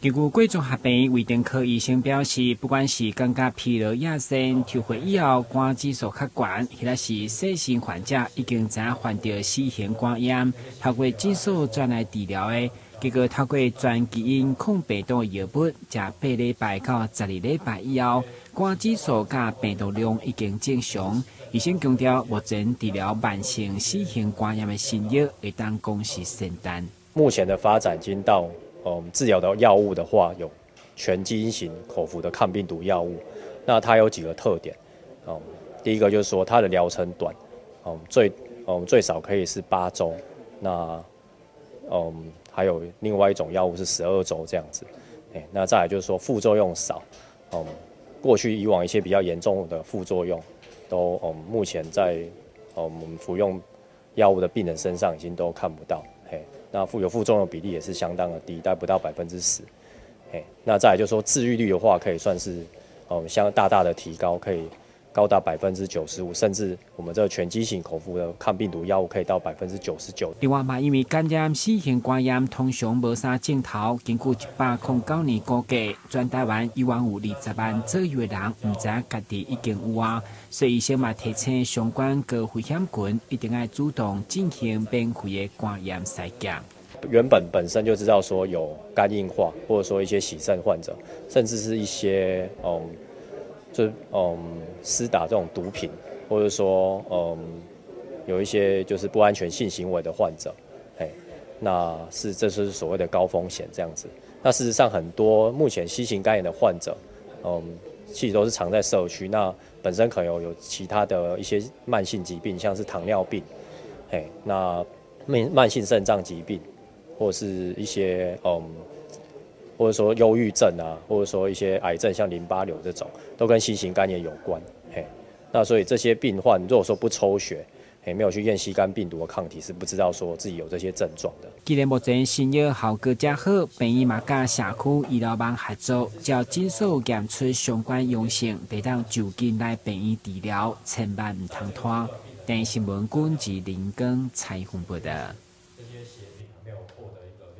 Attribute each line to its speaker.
Speaker 1: 根據貴綜合病院胃腸科醫生表示，不管是感覺疲勞厭糞、抽血以後肝指數較懸，或者是細心患者已經知影患著 C 型肝炎，透過診所轉來治療的，結果透過轉基因抗病毒藥物，食8禮拜到12禮拜以後，肝指數佮病毒量已經正常。醫生強調，目前治療慢性 C 型肝炎的新藥會當講是仙丹。
Speaker 2: 目前的發展已經到，治療的藥物的話，有全基因型口服的抗病毒藥物。那它有幾個特點，第一個就是說它的療程短，最少可以是8週。那，還有另外一種藥物是12週這樣子。那再來就是說副作用少，過去以往一些比較嚴重的副作用，都目前在我們服用藥物的病人身上已經都看不到。那副作用比例也是相當的低，大概不到10%。那再來就是說治癒率的話，可以算是相大大的提高，可以高達95%，甚至我們這個全基因型口服的抗病毒藥物可以到99%。
Speaker 1: 另外嘛，因為感染 C 型肝炎通常無啥症頭，根據109年估計，全台灣猶原有20萬左右的人毋知影家己已經有啊，所以醫生嘛提醒相關高危險群一定愛主動進行免費的肝炎篩檢。
Speaker 2: 原本本身就知道說有肝硬化，或者說一些洗腎患者，甚至是一些就施打這種毒品，或者說有一些就是不安全性行為的患者，那是這是所謂的高風險這樣子。那事實上，很多目前 C 型肝炎的患者，其實都是藏在社區，那本身可能有其他的一些慢性疾病，像是糖尿病，那慢性腎臟疾病，或是一些或者說憂鬱症啊，或者說一些癌症，像淋巴瘤這種，都跟 C 型肝炎有關。那所以這些病患如果說不抽血，沒有去驗 C 肝病毒的抗體，是不知道說自己有這些症狀的。
Speaker 1: 既然目前新藥效果遮好，病院嘛佮社區醫療網合作，只要診所驗出相關陽性，會當就近來病院治療，千萬毋通拖。電視新聞，君志林光採訪報道。